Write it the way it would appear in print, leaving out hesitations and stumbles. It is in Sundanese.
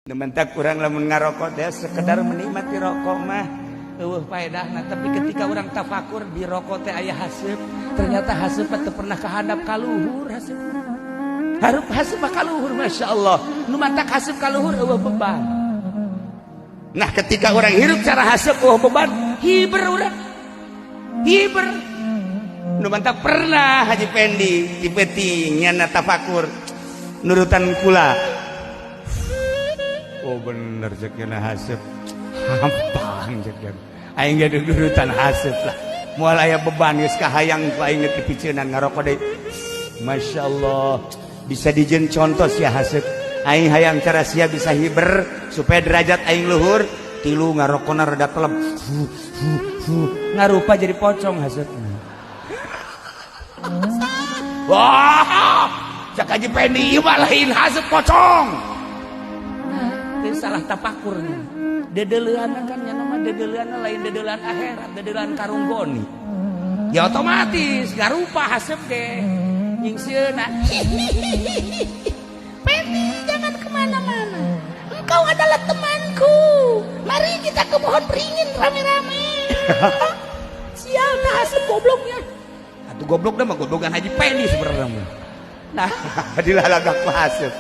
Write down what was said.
Nu matak urang lamun ngarokok teh sekedar menikmati rokok mah euweuh faedahna, tapi ketika urang tafakur di rokok teh aya haseup, ternyata haseup teu pernah kahandap, kaluhur haseup. Harup haseup mah kaluhur, Masya Allah. Nu matak haseup kaluhur, euweuh beban. Nah, ketika urang hirup cara haseup, euweuh beban, hiber urang. Hiber. Nu matak pernah Haji Pendi di peuting nyana tafakur nurutan kula. Oh bener, cek nya, haseup hampang, cek nya. Aing ge nurutan haseup lah, moal aya beban, geus kahayang ku aing dipiceunan ngarokok deui. Masya Allah, bisa dijieun contoh sia haseup. Aing hayang cara sia bisa hiber supaya derajat aing luhur, tilu ngarokona rada pelem, ngarupa jadi pocong haseup. Wah, cek Haji Pendi, ieu mah lain haseup, pocong. Salah tapakurnya. Dedelean kan nya nama dedelean, lain dedelean akhirat, dedelean karung goni. Ya otomatis garupa haseup ge nyingseuna. Pendi, jangan kemana-mana. Engkau adalah temanku. Mari kita ke pohon beringin rame-rame. Sial, dah haseup gobloknya. Atuh goblok dah mah goblokan Haji Pendi sebenarnya mah. Nah, dilalagak ku haseup.